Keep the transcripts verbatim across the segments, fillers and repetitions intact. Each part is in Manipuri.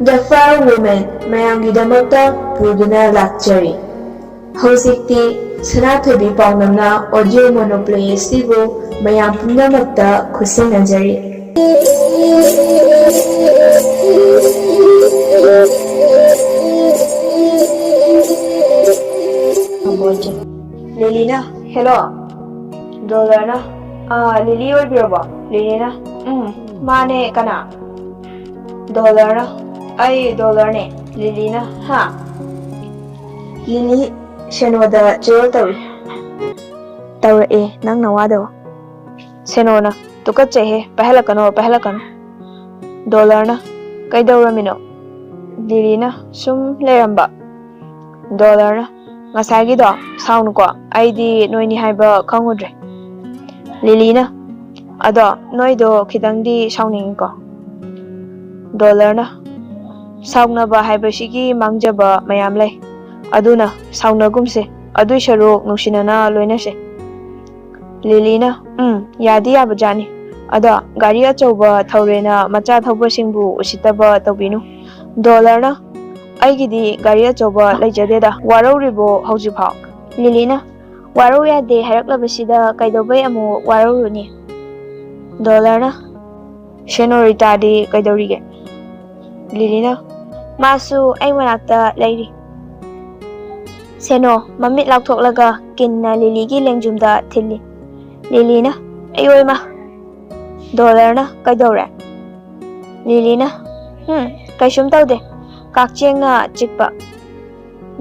The Foul Woman ꯃꯌꯥꯝꯒꯤꯗꯃꯛꯇ ꯄꯨꯗꯨꯅ ꯂꯥꯛꯆꯔꯤ꯫ ꯍꯧꯖꯤꯛꯇꯤ ꯁꯅꯥꯊꯣꯏꯕꯤ ꯄꯥꯎꯅꯝꯅ audio monoplay ꯑꯁꯤꯕꯨ ꯃꯌꯥꯝ ꯄꯨꯝꯅꯃꯛꯇ ꯈꯨꯠꯁꯤꯟꯅꯖꯔꯤ꯫ ꯂꯤꯂꯤꯅ, "Hello?" ꯗꯣꯂꯔꯅ, "ꯑꯥ, ꯂꯤꯂꯤ ꯑꯣꯏꯕꯤꯔꯕꯣ?" ꯂꯤꯂꯤꯅ, "ꯎꯝ, ꯃꯥꯅꯦ, ꯀꯅꯥ?" ꯗꯣꯂꯔꯅ, "ꯑꯩ ꯗꯣꯂꯔꯅꯦ꯫" ꯂꯤꯂꯤꯅ, "ꯍꯥ?" ꯂꯤꯂꯤ ꯁꯦꯅꯣꯗ ꯆꯤꯔꯣꯜ ꯇꯧꯏ꯫ "ꯇꯧꯔꯛꯑꯦ, ꯅꯪ ꯅꯋꯥꯗꯣ?" ꯁꯦꯅꯣꯅ, "ꯇꯨꯀꯠꯆꯩꯍꯦ, ꯄꯥꯏꯍꯜꯂꯛꯀꯅꯣ, ꯄꯥꯏꯍꯜꯂꯛꯀꯅꯣ꯫" ꯗꯣꯂꯔꯅ, "ꯀꯩꯗꯧꯔꯝꯃꯤꯅꯣ?" ꯂꯤꯂꯤꯅ, "ꯁꯨꯝ ꯂꯩꯔꯝꯕ꯫" ꯗꯣꯂꯔꯅ, "ꯉꯁꯥꯏꯒꯤꯗꯣ ꯁꯥꯎꯅꯨꯀꯣ, ꯑꯩꯗꯤ ꯅꯣꯏꯅꯤ ꯍꯥꯏꯕ ꯈꯪꯉꯨꯗ꯭ꯔꯦ꯫" ꯂꯤꯂꯤꯅ, "ꯑꯗꯣ ꯅꯣꯏꯗꯣ ꯈꯤꯇꯪꯗꯤ ꯁꯥꯎꯅꯤꯡꯉꯤꯀꯣ꯫" ꯗꯣꯂꯔꯅ, "ꯁꯥꯎꯅꯕ ꯍꯥꯏꯕꯁꯤꯒꯤ ꯃꯥꯡꯖꯕ ꯃꯌꯥꯝ ꯂꯩ, ꯑꯗꯨꯅ ꯁꯥꯎꯅꯒꯨꯝꯁꯦ, ꯑꯗꯨꯏ ꯁꯔꯨꯛ ꯅꯨꯡꯁꯤꯅꯅ ꯂꯣꯏꯅꯁꯦ꯫" ꯂꯤꯂꯤꯅ, "ꯎꯝ, ꯌꯥꯗꯤ ꯌꯥꯕꯖꯥꯠꯅꯤ꯫ ꯑꯗꯣ ꯒꯥꯔꯤ ꯑꯆꯧꯕ ꯊꯧꯔꯦꯅ ꯃꯆꯥ ꯊꯧꯕꯁꯤꯡꯕꯨ ꯎꯁꯤꯠꯇꯕ ꯇꯧꯕꯤꯅꯨ꯫" ꯗꯣꯂꯔꯅ, "ꯑꯩꯒꯤꯗꯤ ꯒꯥꯔꯤ ꯑꯆꯧꯕ ꯂꯩꯖꯗꯦꯗ, ꯋꯥꯔꯧꯔꯤꯕꯣ ꯍꯧꯖꯤꯛꯐꯥꯎ?" ꯂꯤꯂꯤꯅ, "ꯋꯥꯔꯧ ꯌꯥꯗꯦ ꯍꯥꯏꯔꯛꯂꯕꯁꯤꯗ ꯀꯩꯗꯧꯕꯩ ꯑꯃꯨꯛ ꯋꯥꯔꯧꯔꯨꯅꯤ?" ꯗꯣꯂꯔꯅ, "ꯁꯦꯅꯣꯔꯤꯇꯥꯗꯤ ꯀꯩꯗꯧꯔꯤꯒꯦ?" ꯂꯤꯂꯤꯅ, "ꯃꯥꯁꯨ ꯑꯩ ꯃꯅꯥꯛꯇ ꯂꯩꯔꯤ꯫" ꯁꯦꯅꯣ ꯃꯃꯤꯠ ꯂꯥꯎꯊꯣꯛꯂꯒ ꯀꯤꯟꯅ ꯂꯤꯂꯤꯒꯤ ꯂꯦꯡꯖꯨꯝꯗ ꯊꯤꯜꯂꯤ꯫ ꯂꯤꯂꯤꯅ, "ꯑꯌꯣꯏꯃ!" ꯗꯣꯂꯔꯅ, "ꯀꯩꯗꯧꯔꯦ?" ꯂꯤꯂꯤꯅ, "ꯍꯨꯝ, ꯀꯩꯁꯨꯝ ꯇꯧꯗꯦ, ꯀꯛꯆꯦꯡꯅ ꯆꯤꯛꯄ꯫"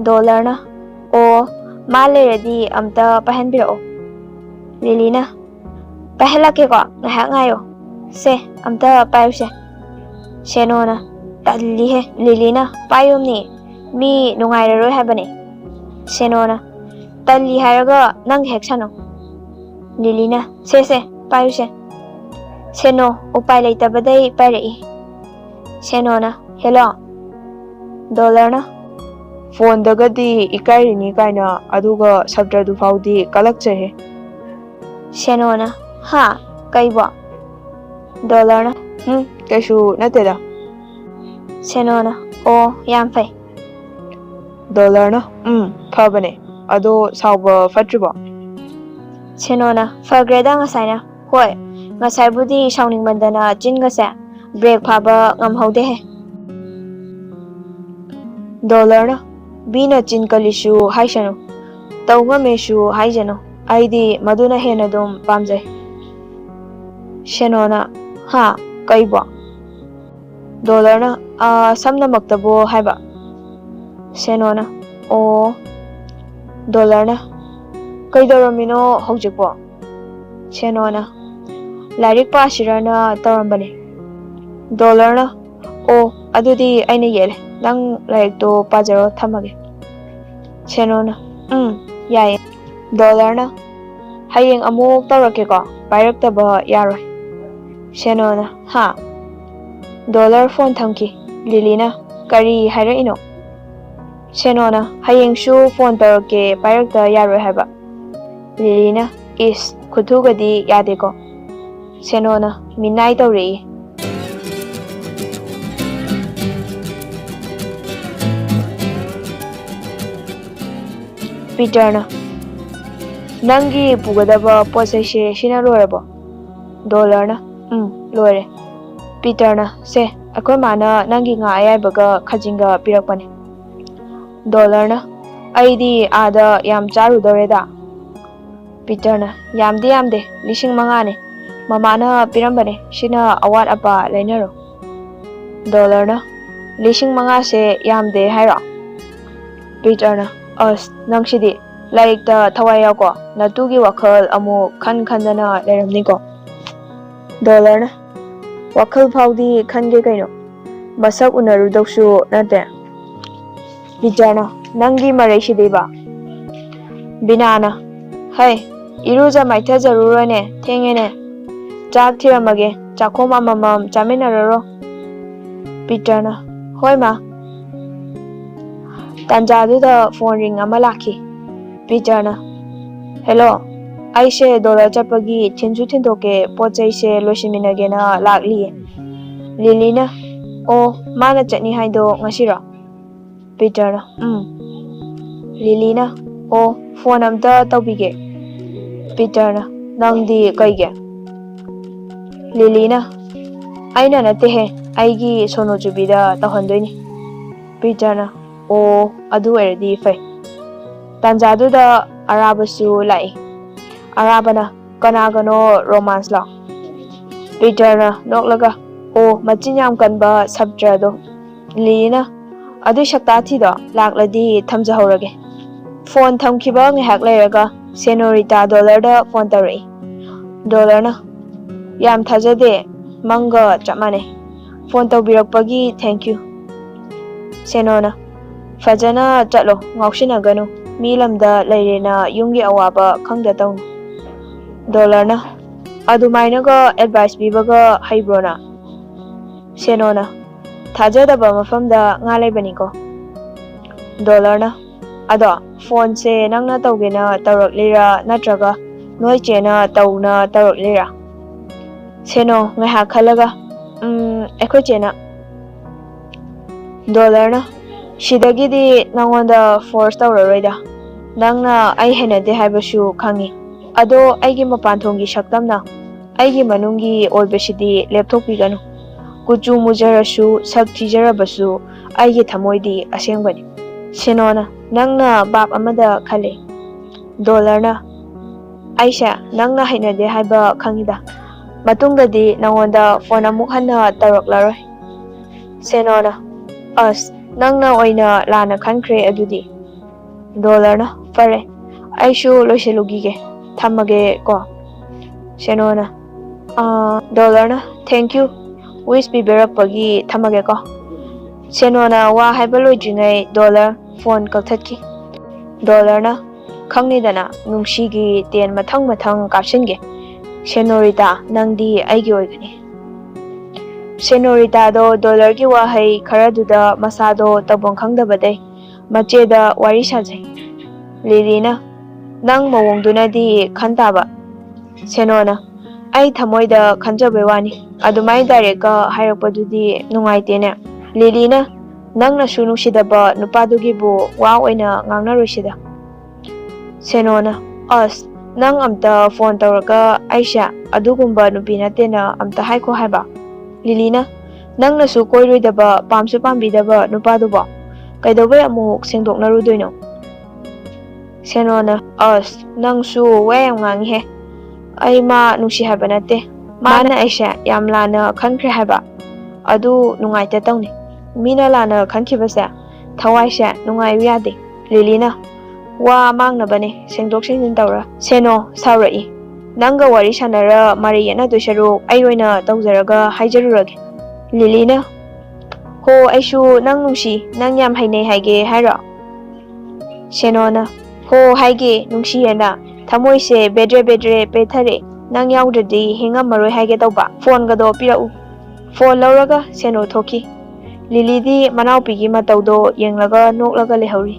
ꯗꯣꯂꯔꯅ, "ꯑꯣ, ꯃꯥ ꯂꯩꯔꯗꯤ ꯑꯝꯇ ꯄꯥꯏꯍꯟꯕꯤꯔꯛꯑꯣ꯫" ꯂꯤꯂꯤꯅ, "ꯄꯥꯏꯍꯜꯂꯛꯀꯦꯀꯣ, ꯉꯥꯏꯍꯥꯛ ꯉꯥꯏꯌꯣ꯫ ꯁꯦ, ꯑꯝꯇ ꯄꯥꯏꯌꯨꯁꯦ꯫" ꯁꯦꯅꯣꯅ, "ꯇꯜꯂꯤꯍꯦ, ꯂꯤꯂꯤꯅ ꯄꯥꯏꯌꯨꯝꯅꯤ, ꯃꯤ ꯅꯨꯡꯉꯥꯏꯔꯔꯣꯏ ꯍꯥꯏꯕꯅꯦ꯫" ꯁꯦꯅꯣꯅ, "ꯇꯜꯂꯤ ꯍꯥꯏꯔꯒ ꯅꯪ ꯍꯦꯛ ꯁꯥꯟꯅꯧ꯫" ꯂꯤꯂꯤꯅ, "ꯁꯦ ꯁꯦ, ꯄꯥꯏꯌꯨꯁꯦ꯫" ꯁꯦꯅꯣ ꯎꯄꯥꯏ ꯂꯩꯇꯕꯗꯩ ꯄꯥꯏꯔꯛꯏ꯫ ꯁꯦꯅꯣꯅ, "ꯍꯦꯂꯣ꯫" ꯗꯣꯂꯔꯅ, "ꯐꯣꯟꯗꯒꯗꯤ ꯏꯀꯥꯏꯔꯤꯅꯤ ꯀꯥꯏꯅ, ꯑꯗꯨꯒ ꯁꯞꯇ꯭ꯔꯗꯨ ꯐꯥꯎꯗꯤ ꯀꯜꯂꯛꯆꯩꯍꯦ꯫" ꯁꯦꯅꯣꯅ, "ꯍꯥ? ꯀꯩꯕꯣ?" ꯗꯣꯂꯔꯅ, "ꯎꯝ, ꯀꯩꯁꯨ ꯅꯠꯇꯦꯗ꯫" ꯁꯦꯅꯣꯅ, "ꯑꯣ, ꯌꯥꯝ ꯐꯩ꯫" ꯗꯣꯂꯔꯅ, "ꯎꯝ, ꯐꯕꯅꯦ꯫ ꯑꯗꯣ ꯁꯥꯎꯕ ꯐꯠꯇ꯭ꯔꯤꯕꯣ?" ꯁꯦꯅꯣꯅ, "ꯐꯈ꯭ꯔꯦꯗ ꯉꯁꯥꯏꯅ꯫ ꯍꯣꯏ, ꯉꯁꯥꯏꯕꯨꯗꯤ ꯁꯥꯎꯅꯤꯡꯃꯟꯗꯅ ꯆꯤꯟꯒꯁꯦ ꯕ꯭ꯔꯦꯛ ꯐꯥꯕ ꯉꯝꯍꯧꯗꯦꯍꯦ꯫" ꯗꯣꯂꯔꯅ, "ꯃꯤꯅ ꯆꯤꯟ ꯀꯜꯂꯤꯁꯨ ꯍꯥꯏꯁꯅꯨ, ꯇꯧ ꯉꯝꯃꯦꯁꯨ ꯍꯥꯏꯁꯅꯨ, ꯑꯩꯗꯤ ꯃꯗꯨꯅ ꯍꯦꯟꯅ ꯑꯗꯨꯝ ꯄꯥꯝꯖꯩ꯫" ꯁꯦꯅꯣꯅ, "ꯍꯥ? ꯀꯩꯕꯣ?" ꯗꯣꯂꯔꯅ, "ꯑꯥ, ꯁꯝꯅꯃꯛꯇꯕꯨ ꯍꯥꯏꯕ꯫" ꯁꯦꯅꯣꯅ, "ꯑꯣ꯫" ꯗꯣꯂꯔꯅ, "ꯀꯩꯗꯧꯔꯝꯃꯤꯅꯣ ꯍꯧꯖꯤꯛꯄꯣ?" ꯁꯦꯅꯣꯅ, "ꯂꯥꯏꯔꯤꯛ ꯄꯥꯁꯤꯔꯅ ꯇꯧꯔꯝꯕꯅꯦ꯫" ꯗꯣꯂꯔꯅ, "ꯑꯣ, ꯑꯗꯨꯗꯤ ꯑꯩꯅ ꯌꯦꯠꯂꯦ꯫ ꯅꯪ ꯂꯥꯏꯔꯤꯛꯇꯣ ꯄꯥꯖꯔꯣ, ꯊꯝꯃꯒꯦ꯫" ꯁꯦꯅꯣꯅ, "ꯎꯝ, ꯌꯥꯏꯌꯦ꯫" ꯗꯣꯂꯔꯅ, "ꯍꯌꯦꯡ ꯑꯃꯨꯛ ꯇꯧꯔꯛꯀꯦꯀꯣ, ꯄꯥꯏꯔꯛꯇꯕ ꯌꯥꯔꯣꯏ꯫" ꯁꯦꯅꯣꯅ, "ꯍꯥ?" ꯗꯣꯂꯔ ꯐꯣꯟ ꯊꯝꯈꯤ꯫ ꯂꯤꯂꯤꯅ, "ꯀꯔꯤ ꯍꯥꯏꯔꯛꯏꯅꯣ?" ꯁꯦꯅꯣꯅ, "ꯍꯌꯦꯡꯁꯨ ꯐꯣꯟ ꯇꯧꯔꯛꯀꯦ, ꯄꯥꯏꯔꯛꯇ ꯌꯥꯔꯣꯏ ꯍꯥꯏꯕ꯫" ꯂꯤꯂꯤꯅ, "ꯏꯁ, ꯈꯨꯊꯨꯒꯗꯤ ꯌꯥꯗꯦꯀꯣ꯫" ꯁꯦꯅꯣꯅ, "ꯃꯤꯅꯥꯏ ꯇꯧꯔꯛꯏ꯫" ꯄꯤꯇꯔꯅ, "ꯅꯪꯒꯤ ꯄꯨꯒꯗꯕ ꯄꯣꯠ ꯆꯩꯁꯦ ꯁꯤꯅ ꯂꯣꯏꯔꯕꯣ?" ꯗꯣꯂꯔꯅ, "ꯎꯝ, ꯂꯣꯏꯔꯦ꯫" ꯄꯤꯇꯔꯅ, "ꯁꯦ, ꯑꯩꯈꯣꯏ ꯃꯥꯅ ꯅꯪꯒꯤ ꯉꯥ ꯑꯌꯥꯏꯕꯒ ꯈꯥꯖꯤꯡꯒ ꯄꯤꯔꯛꯄꯅꯦ꯫" ꯗꯣꯂꯔꯅ, "ꯑꯩꯗꯤ ꯑꯥꯗ ꯌꯥꯝ ꯆꯥꯔꯨꯗꯧꯔꯦꯗ꯫" ꯄꯤꯇꯔꯅ, "ꯌꯥꯝꯗꯤ ꯌꯥꯝꯗꯦ, ꯂꯤꯁꯤꯡ ꯃꯉꯥꯅꯦ꯫ ꯃꯃꯥꯅ ꯄꯤꯔꯝꯕꯅꯦ, ꯁꯤꯅ ꯑꯋꯥꯠ ꯑꯄꯥ ꯂꯩꯅꯔꯣ꯫" ꯗꯣꯂꯔꯅ, "ꯂꯤꯁꯤꯡ ꯃꯉꯥꯁꯦ ꯌꯥꯝꯗꯦ ꯍꯥꯏꯔꯣ?" ꯄꯤꯇꯔꯅ, "ꯑꯁ, ꯅꯪꯁꯤꯗꯤ ꯂꯥꯏꯔꯤꯛꯇ ꯊꯋꯥꯏ ꯌꯥꯎꯀꯣ, ꯅꯇꯨꯒꯤ ꯋꯥꯈꯜ ꯑꯃꯨꯛ ꯈꯟ ꯈꯟꯗꯅ ꯂꯩꯔꯝꯅꯤꯀꯣ꯫" ꯗꯣꯂꯔꯅ, "ꯋꯥꯈꯜ ꯐꯥꯎꯗꯤ ꯈꯟꯒꯦ ꯀꯩꯅꯣ, ꯃꯁꯛ ꯎꯅꯔꯨꯗꯧꯁꯨ ꯅꯠꯇꯦ꯫" ꯄꯤꯇꯔꯅ, "ꯅꯪꯒꯤ ꯃꯔꯩꯁꯤꯗꯤꯕ꯫" ꯕꯤꯅꯥꯅ, "ꯍꯩ, ꯏꯔꯨꯖ ꯃꯥꯏꯊꯖꯔꯨꯔꯣꯅꯦ, ꯊꯦꯡꯉꯦꯅꯦ꯫ ꯆꯥꯛ ꯊꯤꯔꯝꯃꯒꯦ, ꯆꯥꯛꯈꯣꯝ ꯑꯃꯃꯝ ꯆꯥꯃꯤꯟꯅꯔꯔꯣ꯫" ꯄꯤꯇꯔꯅ, "ꯍꯣꯏ ꯃꯥ꯫" ꯇꯥꯟꯖꯥꯗꯨꯗ ꯐꯣꯟ ꯔꯤꯡ ꯑꯃ ꯂꯥꯛꯈꯤ꯫ ꯄꯤꯇꯔꯅ, "ꯍꯦꯂꯣ, ꯑꯩꯁꯦ ꯗꯣꯂꯔ ꯆꯠꯄꯒꯤ ꯊꯤꯟꯁꯨ ꯊꯤꯟꯗꯣꯛꯀꯦ, ꯄꯣꯠ ꯆꯩꯁꯦ ꯂꯣꯏꯁꯤꯟꯃꯤꯟꯅꯒꯦꯅ ꯂꯥꯛꯂꯤꯌꯦ꯫" ꯂꯤꯂꯤꯅ, ꯑꯣ, ꯃꯥꯅ ꯆꯠꯅꯤ ꯍꯥꯏꯗꯣ ꯉꯁꯤꯔꯣ? ꯄꯤꯇꯔꯅ, ꯎꯝ꯫ ꯂꯤꯂꯤꯅ, ꯑꯣ, ꯐꯣꯟ ꯑꯝꯇ ꯇꯧꯕꯤꯒꯦ꯫ ꯄꯤꯇꯔꯅ, ꯅꯪꯗꯤ ꯀꯩꯒꯤ? ꯂꯤꯂꯤꯅ, ꯑꯩꯅ ꯅꯠꯇꯦꯍꯦ, ꯑꯩꯒꯤ ꯁꯣꯅꯣꯆꯨꯕꯤꯗ ꯇꯧꯍꯟꯗꯣꯏꯅꯤ꯫ ꯄꯤꯇꯔꯅ, ꯑꯣ, ꯑꯗꯨ ꯑꯣꯏꯔꯗꯤ ꯐꯩ꯫ ꯇꯥꯟꯖꯥꯗꯨꯗ ꯑꯔꯥꯕꯁꯨ ꯂꯥꯛꯏ꯫ ꯑꯔꯥꯕꯅ, ꯀꯅꯥꯒꯅꯣ ꯔꯣꯃꯥꯟꯁꯂꯣ? ꯄꯤꯇꯔꯅ ꯅꯣꯛꯂꯒ, ꯑꯣ, ꯃꯆꯤꯟ ꯌꯥꯝ ꯀꯟꯕ ꯁꯥꯇ꯭ꯔꯗꯣ꯫ ꯂꯤꯂꯤꯅ, ꯑꯗꯨꯏ ꯁꯛꯇꯥꯊꯤꯗꯣ ꯂꯥꯛꯂꯗꯤ ꯊꯝꯖꯍꯧꯔꯒꯦ꯫ ꯐꯣꯟ ꯊꯝꯈꯤꯕ ꯉꯥꯏꯍꯥꯛ ꯂꯩꯔꯒ ꯁꯦꯅꯣꯔꯤꯇꯥ ꯗꯣꯂꯔꯗ ꯐꯣꯟ ꯇꯧꯔꯛꯏ꯫ ꯗꯣꯂꯔꯅ, ꯌꯥꯝ ꯊꯥꯖꯗꯦ, ꯃꯪꯒ ꯆꯞ ꯃꯥꯟꯅꯩ꯫ ꯐꯣꯟ ꯇꯧꯕꯤꯔꯛꯄꯒꯤ thank you꯫ ꯁꯦꯅꯣꯅ, ꯐꯖꯅ ꯆꯠꯂꯣ, ꯉꯥꯎꯁꯤꯟꯅꯒꯅꯨ꯫ ꯃꯤ ꯂꯝꯗ ꯂꯩꯔꯦꯅ ꯌꯨꯝꯒꯤ ꯑꯋꯥꯕ ꯈꯪꯗ ꯇꯧꯅꯨ꯫ ꯗꯣꯂꯔꯅ, ꯑꯗꯨꯃꯥꯏꯅꯒ advice ꯄꯤꯕꯒ ꯍꯩꯕ꯭ꯔꯣ ꯅꯪ? ꯁꯦꯅꯣꯅ, ꯊꯥꯖꯗꯕ ꯃꯐꯝꯗ ꯉꯥ ꯂꯩꯕꯅꯤꯀꯣ꯫ ꯗꯣꯂꯔꯅ, ꯑꯗꯣ ꯐꯣꯟꯁꯦ ꯅꯪꯅ ꯇꯧꯒꯦꯅ ꯇꯧꯔꯛꯂꯤꯔꯥ ꯅꯠꯇ꯭ꯔꯒ ꯅꯣꯏ ꯆꯦꯅ ꯇꯧꯅ ꯇꯧꯔꯛꯂꯤꯔꯥ? ꯁꯦꯅꯣ, ꯉꯥꯏꯍꯥꯛ ꯈꯜꯂꯒ, ꯎꯝ, ꯑꯩꯈꯣꯏ ꯆꯦꯅ꯫ ꯗꯣꯂꯔꯅ, ꯁꯤꯗꯒꯤꯗꯤ ꯅꯪꯉꯣꯟꯗ force ꯇꯧꯔꯔꯣꯏꯗ꯫ ꯅꯪꯅ ꯑꯩ ꯍꯩꯅꯗꯦ ꯍꯥꯏꯕꯁꯨ ꯈꯪꯉꯤ꯫ ꯑꯗꯣ ꯑꯩꯒꯤ ꯃꯄꯥꯟ ꯊꯣꯡꯒꯤ ꯁꯛꯇꯝꯅ ꯑꯩꯒꯤ ꯃꯅꯨꯡꯒꯤ ꯑꯣꯏꯕꯁꯤꯗꯤ ꯂꯦꯞꯊꯣꯛꯄꯤꯒꯅꯨ꯫ ꯀꯨꯆꯨ ꯃꯨꯖꯔꯁꯨ, ꯁꯛ ꯊꯤꯖꯔꯕꯁꯨ, ꯑꯩꯒꯤ ꯊꯃꯣꯏꯗꯤ ꯑꯁꯦꯡꯕꯅꯤ꯫ ꯁꯦꯅꯣꯅ, ꯅꯪꯅ ꯚꯥꯞ ꯑꯃꯗ ꯈꯜꯂꯤ꯫ ꯗꯣꯂꯔꯅ, ꯑꯩꯁꯦ ꯅꯪꯅ ꯍꯩꯅꯗꯦ ꯍꯥꯏꯕ ꯈꯪꯉꯤꯗ꯫ ꯃꯇꯨꯡꯗꯗꯤ ꯅꯉꯣꯟꯗ ꯐꯣꯟ ꯑꯃꯨꯛ ꯍꯟꯅ ꯇꯧꯔꯛꯂꯔꯣꯏ꯫ ꯁꯦꯅꯣꯅ, ꯑꯁ, ꯅꯪꯅ ꯑꯣꯏꯅ ꯂꯥꯟꯅ ꯈꯟꯈ꯭ꯔꯦ ꯑꯗꯨꯗꯤ꯫ ꯗꯣꯂꯔꯅ, ꯐꯔꯦ, ꯑꯩꯁꯨ ꯂꯣꯏꯁꯤꯜꯂꯨꯈꯤꯒꯦ, ꯊꯝꯃꯒꯦ ꯀꯣ꯫ ꯁꯦꯅꯣꯅ, ꯑꯥ, ꯗꯣꯂꯔꯅ, thank you, wish ꯄꯤꯕꯤꯔꯛꯄꯒꯤ ꯊꯝꯃꯒꯦ ꯀꯣ꯫ ꯁꯦꯅꯣꯅ ꯋꯥ ꯍꯥꯏꯕ ꯂꯣꯏꯗ꯭ꯔꯤꯉꯩ ꯗꯣꯂꯔ ꯐꯣꯟ ꯀꯛꯊꯠꯈꯤ꯫ ꯗꯣꯂꯔꯅ, ꯈꯪꯅꯤꯗꯅ, ꯅꯨꯡꯁꯤꯒꯤ ꯇꯦꯟ ꯃꯊꯪ ꯃꯊꯪ ꯀꯥꯞꯁꯤꯟꯒꯦ꯫ ꯁꯦꯅꯣꯔꯤꯇꯥ, ꯅꯪꯗꯤ ꯑꯩꯒꯤ ꯑꯣꯏꯒꯅꯤ꯫ ꯁꯦꯅꯣꯔꯤꯇꯥꯗꯣ ꯗꯣꯂꯔꯒꯤ ꯋꯥꯍꯩ ꯈꯔꯗꯨꯗ ꯃꯁꯥꯗꯣ ꯇꯧꯐꯝ ꯈꯪꯗꯕꯗꯩ ꯃꯆꯦꯗ ꯋꯥꯔꯤ ꯁꯥꯖꯩ꯫ ꯂꯤꯂꯤꯅ, ꯅꯪ ꯃꯑꯣꯡꯗꯨꯅꯗꯤ ꯈꯟ ꯇꯥꯕ꯫ ꯁꯦꯅꯣꯅ, ꯑꯩ ꯊꯃꯣꯏꯗ ꯈꯟꯖꯕꯩ ꯋꯥꯅꯤ꯫ ꯑꯗꯨꯃꯥꯏꯅ ꯗꯥꯏꯔꯦꯛꯀ ꯍꯥꯏꯔꯛꯄꯗꯨꯗꯤ ꯅꯨꯡꯉꯥꯏꯇꯦꯅꯦ꯫ ꯂꯤꯂꯤꯅ, "ꯅꯪꯅꯁꯨ ꯅꯨꯡꯁꯤꯗꯕ ꯅꯨꯄꯥꯗꯨꯒꯤꯕꯨ ꯋꯥ ꯑꯣꯏꯅ ꯉꯥꯡꯅꯔꯣꯏꯁꯤꯗ"꯫ ꯁꯦꯅꯣꯅ, "ꯑꯁ, ꯅꯪ ꯑꯝꯇ ꯐꯣꯟ ꯇꯧꯔꯒ ꯑꯩꯁꯦ ꯑꯗꯨꯒꯨꯝꯕ ꯅꯨꯄꯤ ꯅꯠꯇꯦꯅ ꯑꯝꯇ ꯍꯥꯏꯈꯣ ꯍꯥꯏꯕ"꯫ ꯂꯤꯂꯤꯅ, "ꯅꯪꯅꯁꯨ ꯀꯣꯏꯔꯣꯏꯗꯕ, ꯄꯥꯝꯁꯨ ꯄꯥꯝꯕꯤꯗꯕ ꯅꯨꯄꯥꯗꯨꯕꯣ ꯀꯩꯗꯧꯕꯩ ꯑꯃꯨꯛ ꯁꯦꯡꯗꯣꯛꯅꯔꯨꯗꯣꯏꯅꯣ?" ꯁꯦꯅꯣꯅ, "ꯑꯁ, ꯅꯪꯁꯨ ꯋꯥ ꯌꯥꯝ ꯉꯥꯡꯉꯤꯍꯦ꯫ ꯑꯩ ꯃꯥ ꯅꯨꯡꯁꯤ ꯍꯥꯏꯕ ꯅꯠꯇꯦ꯫ ꯃꯥꯅ ꯑꯩꯁꯦ ꯌꯥꯝ ꯂꯥꯟꯅ ꯈꯟꯈ꯭ꯔꯦ ꯍꯥꯏꯕ꯫ ꯑꯗꯨ ꯅꯨꯡꯉꯥꯏꯇ ꯇꯧꯅꯤ꯫ ꯃꯤꯅ ꯂꯥꯟꯅ ꯈꯟꯈꯤꯕꯁꯦ ꯊꯋꯥꯏꯁꯦ ꯅꯨꯡꯉꯥꯏꯌꯨ ꯌꯥꯗꯦ"꯫ ꯂꯤꯂꯤꯅ, "ꯋꯥ ꯃꯥꯡꯅꯕꯅꯦ ꯁꯦꯡꯗꯣꯛ ꯁꯦꯡꯖꯤꯟ ꯇꯧꯔ"꯫ ꯁꯦꯅꯣ ꯁꯥꯎꯔꯛꯏ꯫ "ꯅꯪꯒ ꯋꯥꯔꯤ ꯁꯥꯟꯅꯔ ꯃꯔꯩ ꯌꯦꯠꯅꯗꯣꯏ ꯁꯔꯨꯛ ꯑꯩ ꯑꯣꯏꯅ ꯇꯧꯖꯔꯒ ꯍꯥꯏꯖꯔꯨꯔꯒꯦ"꯫ ꯂꯤꯂꯤꯅ, "ꯍꯣ, ꯑꯩꯁꯨ ꯅꯪ ꯅꯨꯡꯁꯤ, ꯅꯪ ꯌꯥꯝ ꯍꯩꯅꯩ ꯍꯥꯏꯒꯦ ꯍꯥꯏꯔꯣ?" ꯁꯦꯅꯣꯅ, "ꯍꯣ ꯍꯥꯏꯒꯦ, ꯅꯨꯡꯁꯤꯌꯦꯅ꯫ ꯊꯃꯣꯏꯁꯦ ꯕꯦꯗ꯭ꯔꯦ ꯕꯦꯗ꯭ꯔꯦ ꯄꯦꯊꯔꯦ꯫ ꯅꯪ ꯌꯥꯎꯗ꯭ꯔꯗꯤ ꯍꯤꯡꯉꯝꯃꯔꯣꯏ ꯍꯥꯏꯒꯦ ꯇꯧꯕ꯫ ꯐꯣꯟꯒꯗꯣ ꯄꯤꯔꯛꯎ"꯫ ꯐꯣꯟ ꯂꯧꯔꯒ ꯁꯦꯅꯣ ꯊꯣꯛꯈꯤ꯫ ꯂꯤꯂꯤꯗꯤ ꯃꯅꯥꯎꯄꯤꯒꯤ ꯃꯇꯧꯗꯣ ꯌꯦꯡꯂꯒ ꯅꯣꯛꯂꯒ ꯂꯩꯍꯧꯔꯤ꯫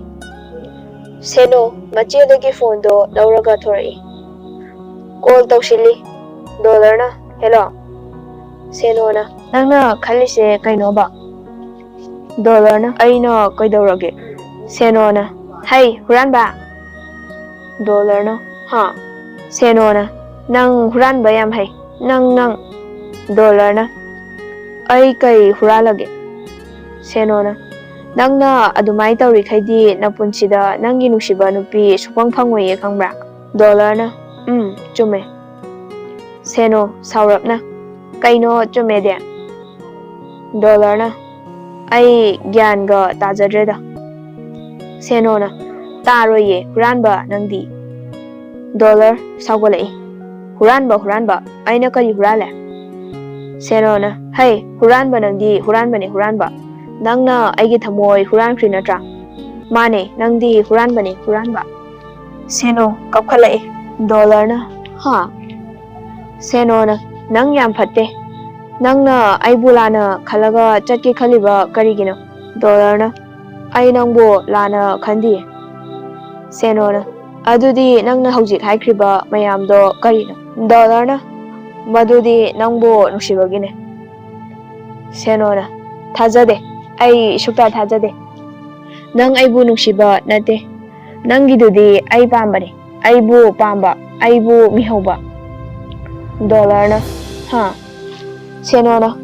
ꯁꯦꯅꯣ ꯃꯆꯦꯗꯒꯤ ꯐꯣꯟꯗꯣ ꯂꯧꯔꯒ ꯊꯣꯔꯛꯏ꯫ ꯀꯣꯜ ꯇꯧꯁꯤꯜꯂꯤ꯫ ꯗꯣꯂꯔꯅ, "ꯍꯦꯂꯣ"꯫ ꯁꯦꯅꯣꯅ, "ꯅꯪꯅ ꯈꯜꯂꯤꯁꯦ ꯀꯩꯅꯣꯕ?" ꯗꯣꯂꯔꯅ, "ꯑꯩꯅ ꯀꯩꯗꯧꯔꯒꯦ?" ꯁꯦꯅꯣꯅ, "ꯍꯩ, ꯍꯨꯔꯥꯟꯕ!" ꯗꯣꯂꯔꯅ, "ꯍꯥ?" ꯁꯦꯅꯣꯅ, "ꯅꯪ ꯍꯨꯔꯥꯟꯕ ꯌꯥꯝ ꯍꯩ꯫ ꯅꯪ, ꯅꯪ!" ꯗꯣꯂꯔꯅ, "ꯑꯩ ꯀꯩ ꯍꯨꯔꯥꯜꯂꯒꯦ?" ꯁꯦꯅꯣꯅ, "ꯅꯪꯅ ꯑꯗꯨꯃꯥꯏꯅ ꯇꯧꯔꯤꯈꯩꯗꯤ ꯅꯄꯨꯟꯁꯤꯗ ꯅꯪꯒꯤ ꯅꯨꯡꯁꯤꯕ ꯅꯨꯄꯤ ꯁꯨꯐꯪ ꯐꯪꯉꯣꯏꯌꯦ, ꯈꯪꯕ꯭ꯔꯥ?" ꯗꯣꯂꯔꯅ, "ꯎꯝ, ꯆꯨꯝꯃꯦ"꯫ ꯁꯦꯅꯣ ꯁꯥꯎꯔꯞꯅ, "ꯀꯩꯅꯣ ꯆꯨꯝꯃꯦꯗꯤ?" ꯗꯣꯂꯔꯅ, "ꯑꯩ ꯒ꯭ꯌꯥꯟꯒ ꯇꯥꯖꯗ꯭ꯔꯦꯗ"꯫ ꯁꯦꯅꯣꯅ, "ꯇꯥꯔꯣꯏꯌꯦ, ꯍꯨꯔꯥꯟꯕ ꯅꯪꯗꯤ"꯫ ꯗꯣꯂꯔ ꯁꯥꯎꯒꯠꯂꯛꯏ꯫ "ꯍꯨꯔꯥꯟꯕ, ꯍꯨꯔꯥꯟꯕ? ꯑꯩꯅ ꯀꯔꯤ ꯍꯨꯔꯥꯜꯂꯦ?" ꯁꯦꯅꯣꯅ, "ꯍꯩ, ꯍꯨꯔꯥꯟꯕ ꯅꯪꯗꯤ ꯍꯨꯔꯥꯟꯕꯅꯦ, ꯍꯨꯔꯥꯟꯕ꯫ ꯅꯪꯅ ꯑꯩꯒꯤ ꯊꯃꯣꯏ ꯍꯨꯔꯥꯟꯈ꯭ꯔꯤ ꯅꯠꯇ꯭ꯔꯥ? ꯃꯥꯅꯦ, ꯅꯪꯗꯤ ꯍꯨꯔꯥꯟꯕꯅꯦ, ꯍꯨꯔꯥꯟꯕ"꯫ ꯁꯦꯅꯣ ꯀꯞꯈꯠꯂꯛꯏ꯫ ꯗꯣꯂꯔꯅ, "ꯍꯥ?" ꯁꯦꯅꯣꯅ, "ꯅꯪ ꯌꯥꯝ ꯐꯠꯇꯦ꯫ ꯅꯪꯅ ꯑꯩꯕꯨ ꯂꯥꯟꯅ ꯈꯜꯂꯒ ꯆꯠꯀꯦ ꯈꯜꯂꯤꯕ ꯀꯔꯤꯒꯤꯅꯣ?" ꯗꯣꯂꯔꯅ, "ꯑꯩ ꯅꯪꯕꯨ ꯂꯥꯟꯅ ꯈꯟꯗꯤꯌꯦ"꯫ ꯁꯦꯅꯣꯅ, "ꯑꯗꯨꯗꯤ ꯅꯪꯅ ꯍꯧꯖꯤꯛ ꯍꯥꯏꯈ꯭ꯔꯤꯕ ꯃꯌꯥꯝꯗꯣ ꯀꯔꯤꯅꯣ?" ꯗꯣꯂꯔꯅ, ꯃꯗꯨꯗꯤ ꯅꯪꯕꯨ ꯅꯨꯡꯁꯤꯕꯒꯤꯅꯦ꯫ ꯁꯦꯅꯣꯅ, ꯊꯥꯖꯗꯦ꯫ ꯑꯩ ꯁꯨꯛꯊꯥ ꯊꯥꯖꯗꯦ꯫ ꯅꯪ ꯑꯩꯕꯨ ꯅꯨꯡꯁꯤꯕ ꯅꯠꯇꯦ꯫ ꯅꯪꯒꯤꯗꯨꯗꯤ ꯑꯩ ꯄꯥꯝꯕꯅꯤ꯫ ꯑꯩꯕꯨ ꯄꯥꯝꯕ, ꯑꯩꯕꯨ ꯃꯤꯍꯧꯕ꯫ ꯗꯣꯂꯔꯅ, ꯍꯥ? ꯁꯦꯅꯣꯅ,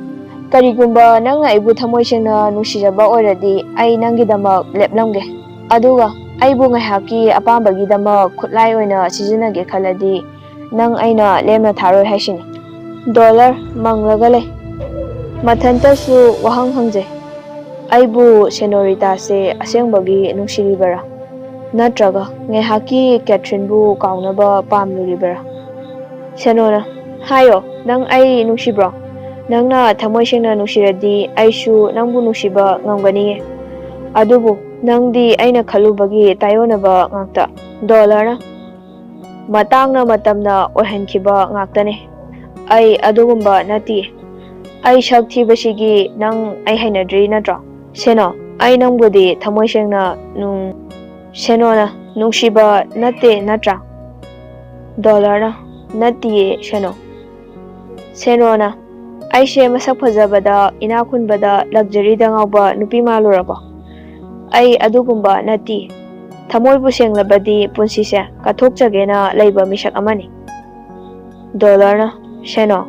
ꯀꯔꯤꯒꯨꯝꯕ ꯅꯪꯅ ꯑꯩꯕꯨ ꯊꯃꯣꯏ ꯁꯦꯡꯅ ꯅꯨꯡꯁꯤꯖꯕ ꯑꯣꯏꯔꯗꯤ ꯑꯩ ꯅꯪꯒꯤꯗꯃꯛ ꯂꯦꯞꯂꯝꯒꯦ꯫ ꯑꯗꯨꯒ ꯑꯩꯕꯨ ꯉꯥꯏꯍꯥꯛꯀꯤ ꯑꯄꯥꯝꯕꯒꯤꯗꯃꯛ ꯈꯨꯠꯂꯥꯏ ꯑꯣꯏꯅ ꯁꯤꯖꯤꯟꯅꯒꯦ ꯈꯜꯂꯗꯤ ꯅꯪ ꯑꯩꯅ ꯂꯦꯝꯅ ꯊꯥꯔꯣꯏ ꯍꯥꯏꯁꯤꯅꯤ꯫ ꯗꯣꯂꯔ ꯃꯪꯂꯒ ꯂꯩ꯫ ꯃꯊꯟꯇꯁꯨ ꯋꯥꯍꯪ ꯍꯪꯖꯩ꯫ ꯑꯩꯕꯨ ꯁꯦꯅꯣꯔꯤꯇꯥꯁꯦ ꯑꯁꯦꯡꯕꯒꯤ ꯅꯨꯡꯁꯤꯔꯤꯕꯔꯥ? ꯅꯠꯇ꯭ꯔꯒ ꯉꯥꯏꯍꯥꯛꯀꯤ ꯀꯦꯊ꯭ꯔꯤꯟꯕꯨ ꯀꯥꯎꯅꯕ ꯄꯥꯝꯂꯨꯔꯤꯕꯔꯥ? ꯁꯦꯅꯣꯅ, ꯍꯥꯏꯌꯣ, ꯅꯪ ꯑꯩ ꯅꯨꯡꯁꯤꯕ꯭ꯔꯣ? ꯅꯪꯅ ꯊꯃꯣꯏ ꯁꯦꯡꯅ ꯅꯨꯡꯁꯤꯔꯗꯤ ꯑꯩꯁꯨ ꯅꯪꯕꯨ ꯅꯨꯡꯁꯤꯕ ꯉꯝꯒꯅꯤꯌꯦ꯫ ꯑꯗꯨꯕꯨ ꯅꯪꯗꯤ ꯑꯩꯅ ꯈꯜꯂꯨꯕꯒꯤ ꯇꯥꯏꯑꯣꯟꯅꯕ ꯉꯥꯛꯇ꯫ ꯗꯣꯂꯔꯅ, ꯃꯇꯥꯡꯅ ꯃꯇꯝꯅ ꯑꯣꯏꯍꯟꯈꯤꯕ ꯉꯥꯛꯇꯅꯦ꯫ ꯑꯩ ꯑꯗꯨꯒꯨꯝꯕ ꯅꯠꯇꯤꯌꯦ꯫ ꯑꯩ ꯁꯛ ꯊꯤꯕꯁꯤꯒꯤ ꯅꯪ ꯑꯩ ꯍꯩꯅꯗ꯭ꯔꯤ ꯅꯠꯇ꯭ꯔꯣ? ꯁꯦꯅꯣ, ꯑꯩ ꯅꯪꯕꯨꯗꯤ ꯊꯃꯣꯏ ꯁꯦꯡꯅ ꯅꯨꯡ-, ꯁꯦꯅꯣꯅ, ꯅꯨꯡꯁꯤꯕ ꯅꯠꯇꯦ ꯅꯠꯇ꯭ꯔꯥ? ꯗꯣꯂꯔꯅ, ꯅꯠꯇꯤꯌꯦ ꯁꯦꯅꯣ꯫ ꯁꯦꯅꯣꯅ, ꯑꯩꯁꯦ ꯃꯁꯛ ꯐꯖꯕꯗ, ꯏꯅꯥꯛ ꯈꯨꯟꯕꯗ, ꯂꯛꯖꯔꯤꯗ ꯉꯥꯎꯕ ꯅꯨꯄꯤ ꯃꯥꯜꯂꯨꯔꯕꯣ? ꯑꯩ ꯑꯗꯨꯒꯨꯝꯕ ꯅꯠꯇꯤꯌꯦ꯫ ꯊꯃꯣꯏꯕꯨ ꯁꯦꯡꯂꯕꯗꯤ ꯄꯨꯟꯁꯤꯁꯦ ꯀꯠꯊꯣꯛꯆꯒꯦꯅ ꯂꯩꯕ ꯃꯤꯁꯛ ꯑꯃꯅꯤ꯫ ꯗꯣꯂꯔꯅ, ꯁꯦꯅꯣ꯫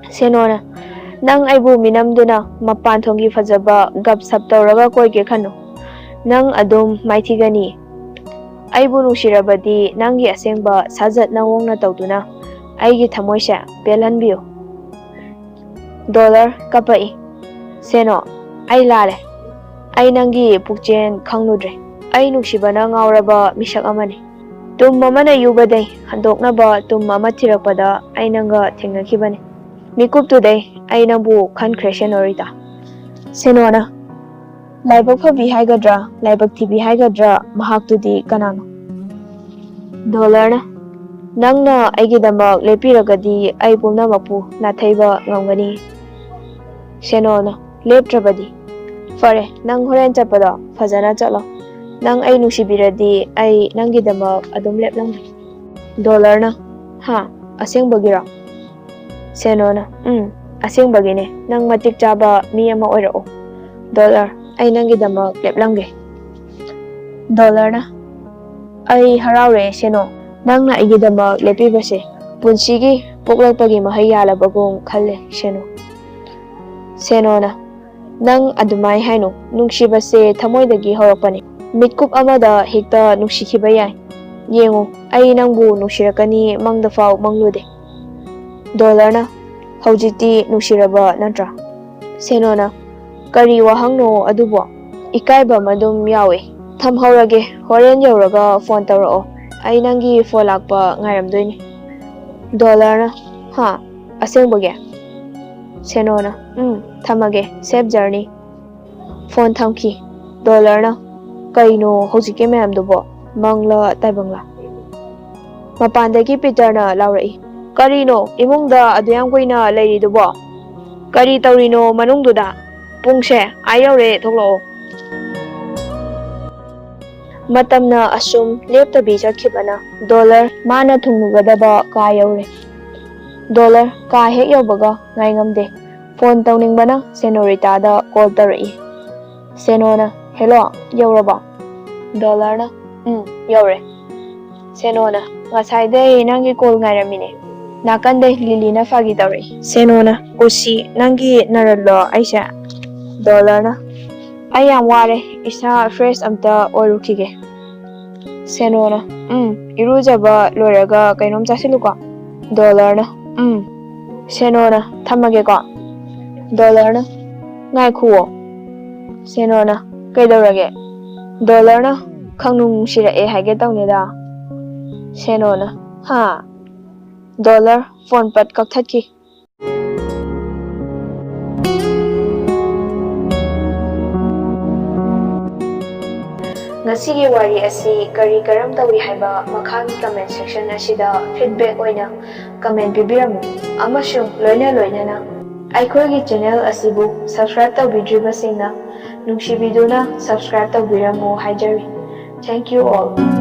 ꯁꯦꯅꯣꯅ, ꯅꯪ ꯑꯩꯕꯨ ꯃꯤꯅꯝꯗꯨꯅ ꯃꯄꯥꯟ ꯊꯣꯡꯒꯤ ꯐꯖꯕ ꯒꯞ ꯁꯞ ꯇꯧꯔꯒ ꯀꯣꯏꯒꯦ ꯈꯟꯅꯨ꯫ ꯅꯪ ꯑꯗꯨꯝ ꯃꯥꯏꯊꯤꯒꯅꯤ꯫ ꯑꯩꯕꯨ ꯅꯨꯡꯁꯤꯔꯕꯗꯤ ꯅꯪꯒꯤ ꯑꯁꯦꯡꯕ ꯁꯥꯖꯠ ꯅꯑꯣꯡꯅ ꯇꯧꯗꯨꯅ ꯑꯩꯒꯤ ꯊꯃꯣꯏꯁꯦ ꯄꯦꯜꯍꯟꯕꯤꯌꯨ꯫ ꯗꯣꯂꯔ ꯀꯞꯄꯛꯏ꯫ ꯁꯦꯅꯣ, ꯑꯩ ꯂꯥꯜꯂꯦ꯫ ꯑꯩ ꯅꯪꯒꯤ ꯄꯨꯛꯆꯦꯜ ꯈꯪꯂꯨꯗ꯭ꯔꯦ꯫ ꯑꯩ ꯅꯨꯡꯁꯤꯕꯅ ꯉꯥꯎꯔꯕ ꯃꯤꯁꯛ ꯑꯃꯅꯤ꯫ ꯇꯨꯝ ꯑꯃꯅ ꯌꯨꯕꯗꯩ ꯍꯟꯗꯣꯛꯅꯕ ꯇꯨꯝ ꯑꯃ ꯊꯤꯔꯛꯄꯗ ꯑꯩ ꯅꯪꯒ ꯊꯦꯡꯅꯈꯤꯕꯅꯤ꯫ ꯃꯤꯀꯨꯞꯇꯨꯗꯩ ꯑꯩ ꯅꯪꯕꯨ ꯈꯟꯈ꯭ꯔꯦ, ꯁꯦꯅꯣꯔꯤꯇꯥ꯫ ꯁꯦꯅꯣꯅ, ꯂꯥꯏꯕꯛ ꯐꯕꯤ ꯍꯥꯏꯒꯗ꯭ꯔꯥ, ꯂꯥꯏꯕꯛ ꯊꯤꯕꯤ ꯍꯥꯏꯒꯗ꯭ꯔꯥ, ꯃꯍꯥꯛꯇꯨꯗꯤ ꯀꯅꯥꯅꯣ? ꯗꯣꯂꯔꯅ, ꯅꯪꯅ ꯑꯩꯒꯤꯗꯃꯛ ꯂꯦꯞꯄꯤꯔꯒꯗꯤ ꯑꯩ ꯄꯨꯝꯅꯃꯛꯄꯨ ꯅꯥꯊꯩꯕ ꯉꯝꯒꯅꯤ꯫ ꯁꯦꯅꯣꯅ, ꯂꯦꯞꯇ꯭ꯔꯕꯗꯤ? ꯐꯔꯦ, ꯅꯪ ꯍꯣꯔꯦꯟ ꯆꯠꯄꯗꯣ ꯐꯖꯅ ꯆꯠꯂꯣ꯫ ꯅꯪ ꯑꯩ ꯅꯨꯡꯁꯤꯕꯤꯔꯗꯤ ꯑꯩ ꯅꯪꯒꯤꯗꯃꯛ ꯑꯗꯨꯝ ꯂꯦꯞꯂꯝꯒꯦ꯫ ꯗꯣꯂꯔꯅ, ꯍꯥ? "ꯑꯁꯦꯡꯕꯒꯤꯔꯣ?" ꯁꯦꯅꯣꯅ, "ꯎꯝ, ꯑꯁꯦꯡꯕꯒꯤꯅꯦ꯫ ꯅꯪ ꯃꯇꯤꯛ ꯆꯥꯕ ꯃꯤ ꯑꯃ ꯑꯣꯏꯔꯛꯑꯣ꯫ ꯗꯣꯂꯔ, ꯑꯩ ꯅꯪꯒꯤꯗꯃꯛ ꯂꯦꯞꯂꯝꯒꯦ꯫" ꯗꯣꯂꯔꯅ, "ꯑꯩ ꯍꯔꯥꯎꯔꯦ ꯁꯦꯅꯣ꯫ ꯅꯪꯅ ꯑꯩꯒꯤꯗꯃꯛ ꯂꯦꯞꯄꯤꯕꯁꯦ ꯄꯨꯟꯁꯤꯒꯤ ꯄꯣꯛꯂꯛꯄꯒꯤ ꯃꯍꯩ ꯌꯥꯜꯂꯕꯒꯨꯝ ꯈꯜꯂꯦ ꯁꯦꯅꯣ꯫" ꯁꯦꯅꯣꯅ, "ꯅꯪ ꯑꯗꯨꯃꯥꯏ ꯍꯥꯏꯅꯨ꯫ ꯅꯨꯡꯁꯤꯕꯁꯦ ꯊꯃꯣꯏꯗꯒꯤ ꯍꯧꯔꯛꯄꯅꯤ꯫ ꯃꯤꯠꯀꯨꯞ ꯑꯃꯗ ꯍꯦꯛꯇ ꯅꯨꯡꯁꯤꯈꯤꯕ ꯌꯥꯏ꯫ ꯌꯦꯡꯉꯨ, ꯑꯩ ꯅꯪꯕꯨ ꯅꯨꯡꯁꯤꯔꯛꯀꯅꯤ ꯃꯪꯗ ꯐꯥꯎ ꯃꯪꯂꯨꯗꯦ꯫" ꯗꯣꯂꯔꯅ, "ꯍꯧꯖꯤꯛꯇꯤ ꯅꯨꯡꯁꯤꯔꯕ ꯅꯠꯇ꯭ꯔꯥ?" ꯁꯦꯅꯣꯅ, "ꯀꯔꯤ ꯋꯥꯍꯪꯅꯣ ꯑꯗꯨꯕꯣ? ꯏꯀꯥꯏꯕ ꯑꯃ ꯑꯗꯨꯝ ꯌꯥꯎꯏ꯫ ꯊꯝꯍꯧꯔꯒꯦ, ꯍꯣꯔꯦꯟ ꯌꯧꯔꯒ ꯐꯣꯟ ꯇꯧꯔꯛꯑꯣ꯫ ꯑꯩ ꯅꯪꯒꯤ ꯐꯣꯟ ꯂꯥꯛꯄ ꯉꯥꯏꯔꯝꯗꯣꯏꯅꯤ꯫" ꯗꯣꯂꯔꯅ, "ꯍꯥ? ꯑꯁꯦꯡꯕꯒꯤ?" ꯁꯦꯅꯣꯅ, "ꯎꯝ, ꯊꯝꯃꯒꯦ, ꯁꯦꯐ ꯖꯔꯅꯤ꯫" ꯐꯣꯟ ꯊꯝꯈꯤ꯫ ꯗꯣꯂꯔꯅ, "ꯀꯩꯅꯣ ꯍꯧꯖꯤꯛꯀꯤ ꯃꯌꯥꯝꯗꯨꯕꯣ? ꯃꯪꯂ ꯇꯥꯏꯕꯪꯂ?" ꯃꯄꯥꯟꯗꯒꯤ ꯄꯤꯇꯔꯅ ꯂꯥꯎꯔꯛꯏ, "ꯀꯔꯤꯅꯣ ꯏꯃꯨꯡꯗ ꯑꯗꯨ ꯌꯥꯝ ꯀꯨꯏꯅ ꯂꯩꯔꯤꯗꯨꯕꯣ? ꯀꯔꯤ ꯇꯧꯔꯤꯅꯣ ꯃꯅꯨꯡꯗꯨꯗ? ꯄꯨꯡꯁꯦ ꯑꯥ ꯌꯧꯔꯦ, ꯊꯣꯛꯂꯛꯑꯣ꯫" ꯃꯇꯝꯅ ꯑꯁꯨꯝ ꯂꯦꯞꯇꯕꯤ ꯆꯠꯈꯤꯕꯅ ꯗꯣꯂꯔ ꯃꯥꯅ ꯊꯨꯡꯂꯨꯒꯗꯕ ꯀꯥ ꯌꯧꯔꯦ꯫ ꯗꯣꯂꯔ ꯀꯥ ꯍꯦꯛ ꯌꯧꯕꯒ ꯉꯥꯏꯉꯝꯗꯦ꯫ ꯐꯣꯟ ꯇꯧꯅꯤꯡꯕꯅ ꯁꯦꯅꯣꯔꯤꯇꯥꯗ ꯀꯣꯜ ꯇꯧꯔꯛꯏ꯫ ꯁꯦꯅꯣꯅ, "ꯍꯦꯜꯂꯣ, ꯌꯧꯔꯕꯣ?" ꯗꯣꯂꯔꯅ, "ꯎꯝ, ꯌꯧꯔꯦ꯫" ꯁꯦꯅꯣꯅ, "ꯉꯁꯥꯏꯗꯩ ꯅꯪꯒꯤ ꯀꯣꯜ ꯉꯥꯏꯔꯝꯃꯤꯅꯦ꯫" ꯅꯥꯀꯟꯗꯩ ꯂꯤꯂꯤꯅ ꯐꯥꯒꯤ ꯇꯧꯔꯛꯏ꯫ ꯁꯦꯅꯣꯅ, "ꯀꯨꯁꯤ, ꯅꯪꯒꯤ ꯅꯔꯜꯂꯣ ꯑꯩꯁꯦ?" ꯗꯣꯂꯔꯅ, "ꯑꯩ ꯌꯥꯝ ꯋꯥꯔꯦ, ꯏꯁꯥ ꯐ꯭ꯔꯦꯁ ꯑꯝꯇ ꯑꯣꯏꯔꯨꯈꯤꯒꯦ꯫" ꯁꯦꯅꯣꯅ, "ꯎꯝ, ꯏꯔꯨꯖꯕ ꯂꯣꯏꯔꯒ ꯀꯩꯅꯣꯝ ꯆꯥꯁꯤꯜꯂꯨꯀꯣ꯫" ꯗꯣꯂꯔꯅ, "ꯎꯝ꯫" ꯁꯦꯅꯣꯅ, "ꯊꯝꯃꯒꯦꯀꯣ꯫" ꯗꯣꯂꯔꯅ, "ꯉꯥꯏꯈꯨꯑꯣ꯫" ꯁꯦꯅꯣꯅ, "ꯀꯩꯗꯧꯔꯒꯦ?" ꯗꯣꯂꯔꯅ, "ꯈꯪꯅꯨꯡ ꯅꯨꯡꯁꯤꯔꯛꯑꯦ ꯍꯥꯏꯒꯦ ꯇꯧꯅꯤꯗ꯫" ꯁꯦꯅꯣꯅ, "ꯍꯥ?" ꯗꯣꯂꯔ ꯐꯣꯟ ꯄꯠ ꯀꯛꯊꯠꯈꯤ꯫ ꯉꯁꯤꯒꯤ ꯋꯥꯔꯤ ꯑꯁꯤ ꯀꯔꯤ ꯀꯔꯝ ꯇꯧꯏ ꯍꯥꯏꯕ ꯃꯈꯥꯒꯤ ꯀꯃꯦꯟ ꯁꯦꯛꯁꯟ ꯑꯁꯤꯗ ꯐꯤꯗꯕꯦꯛ ꯑꯣꯏꯅ ꯀꯃꯦꯟ ꯄꯤꯕꯤꯔꯝꯃꯨ, ꯑꯃꯁꯨꯡ ꯂꯣꯏꯅ ꯂꯣꯏꯅꯅ ꯑꯩꯈꯣꯏꯒꯤ ꯆꯦꯅꯦꯜ ꯑꯁꯤꯕꯨ ꯁꯕꯁꯀ꯭ꯔꯥꯏꯕ ꯇꯧꯕꯤꯗ꯭ꯔꯤꯕꯁꯤꯡꯅ ꯅꯨꯡꯁꯤꯕꯤꯗꯨꯅ ꯁꯕꯁꯀ꯭ꯔꯥꯏꯕ ꯇꯧꯕꯤꯔꯝꯃꯨ ꯍꯥꯏꯖꯔꯤ꯫ Thank you all.